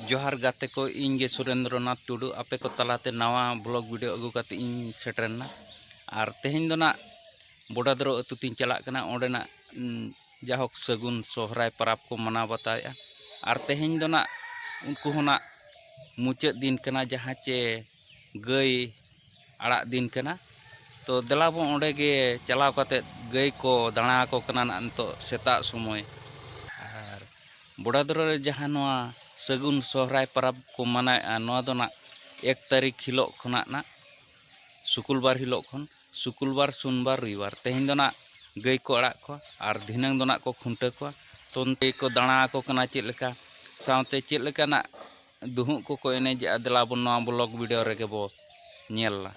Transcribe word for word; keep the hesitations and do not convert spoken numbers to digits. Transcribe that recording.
ᱡᱚᱦᱟᱨ ᱜᱟᱛᱮ ᱠᱚ, ᱤᱧ ᱜᱮ ᱥᱩᱨᱮᱱᱫᱨᱚᱱᱟᱛᱷ ᱴᱩᱰᱩ, ᱟᱯᱮ ᱠᱚ ᱛᱟᱞᱟᱛᱮ ᱱᱟᱣᱟ ᱵᱞᱚᱜ ᱵᱷᱤᱰᱤᱭᱳ ᱟᱹᱜᱩ ᱠᱟᱛᱮ ᱤᱧ ᱥᱮᱴᱮᱨᱮᱱᱟ᱾ ᱟᱨ ᱛᱮᱦᱮᱧ ᱫᱚ ᱱᱟᱜ ᱵᱚᱰᱟᱫᱨᱚ ᱟᱹᱛᱩ ᱛᱤᱧ ᱪᱟᱞᱟᱜ ᱠᱟᱱᱟ, ᱚᱸᱰᱮᱱᱟᱜ, ᱩᱸ, ᱡᱟᱦᱳᱠ ᱥᱟᱹᱜᱩᱱ ᱥᱚᱦᱨᱟᱭ ᱯᱟᱨᱟᱵᱽ ᱠᱚ ᱢᱟᱱᱟᱣ ᱵᱟᱛᱟᱣᱮᱫᱼᱟ᱾ ᱟᱨ ᱛᱮᱦᱮᱧ ᱫᱚ ᱱᱟᱜ ᱩᱱᱠᱩ ᱦᱚᱸ ᱱᱟᱜ ᱢᱩᱪᱟᱹᱫ ᱫᱤᱱ ᱠᱟᱱᱟ, ᱡᱟᱦᱟᱸ ᱪᱮ ᱜᱟᱹᱭ ᱟᱲᱟᱜ ᱫᱤᱱ ᱠᱟᱱᱟ᱾ ᱛᱚ ᱫᱮᱞᱟ ᱵᱚᱱ ᱚᱸᱰᱮ ᱜᱮ ᱪᱟᱞᱟᱣ ᱠᱟᱛᱮ ᱜᱟᱹᱭ ᱠᱚ ᱫᱟᱬᱟ ᱟᱠᱚ ᱠᱟᱱᱟ ᱱᱟᱜ ᱱᱤᱛᱚᱜ ᱥᱮᱛᱟᱜ ᱥᱚᱢᱚᱭ᱾ ᱟᱨ ᱵᱚᱰᱟᱫᱨᱚ ᱨᱮ ᱡᱟᱦᱟᱸ ᱱᱚᱣᱟ ᱥᱟᱹᱜᱩᱱ ᱥᱚᱦᱨᱟᱭ ᱯᱟᱨᱟᱵᱽ ᱠᱚ ᱢᱟᱱᱟᱣᱮᱫᱼᱟ, ᱱᱚᱣᱟ ᱫᱚ ᱱᱟᱜ ᱮᱠ ᱛᱟᱹᱨᱤᱠᱷ ᱦᱤᱞᱳᱜ ᱠᱷᱚᱱᱟᱜ ᱱᱟᱜ, ᱥᱩᱠᱩᱞᱵᱟᱨ ᱦᱤᱞᱳᱜ ᱠᱷᱚᱱ, ᱥᱩᱠᱩᱞᱵᱟᱨ, ᱥᱩᱱᱵᱟᱨ, ᱨᱚᱵᱤᱵᱟᱨ, ᱛᱮᱦᱮᱧ ᱫᱚ ᱱᱟᱜ ᱜᱟᱹᱭ ᱠᱚ ᱟᱲᱟᱜ ᱠᱚᱣᱟ ᱟᱨ ᱫᱷᱤᱱᱟᱹᱝ ᱫᱚ ᱱᱟᱜ ᱠᱚ ᱠᱷᱩᱱᱴᱟᱹᱣ ᱠᱚᱣᱟ᱾ ᱛᱚ ᱚᱱᱛᱮ ᱠᱚ ᱫᱟᱬᱟ ᱟᱠᱚ ᱠᱟᱱᱟ ᱪᱮᱫ ᱞᱮᱠᱟ, ᱥᱟᱶᱛᱮ ᱪᱮᱫ ᱞᱮᱠᱟᱱᱟᱜ ᱫᱩᱦᱩᱜ ᱠᱚᱠᱚ ᱮᱱᱮᱡᱮᱜᱼᱟ, ᱫᱮᱞᱟ ᱵᱚᱱ ᱱᱚᱣᱟ ᱵᱞᱚᱜ ᱵᱷᱤᱰᱤᱭᱳ ᱨᱮᱜᱮ ᱵᱚ ᱧᱮᱞᱟ᱾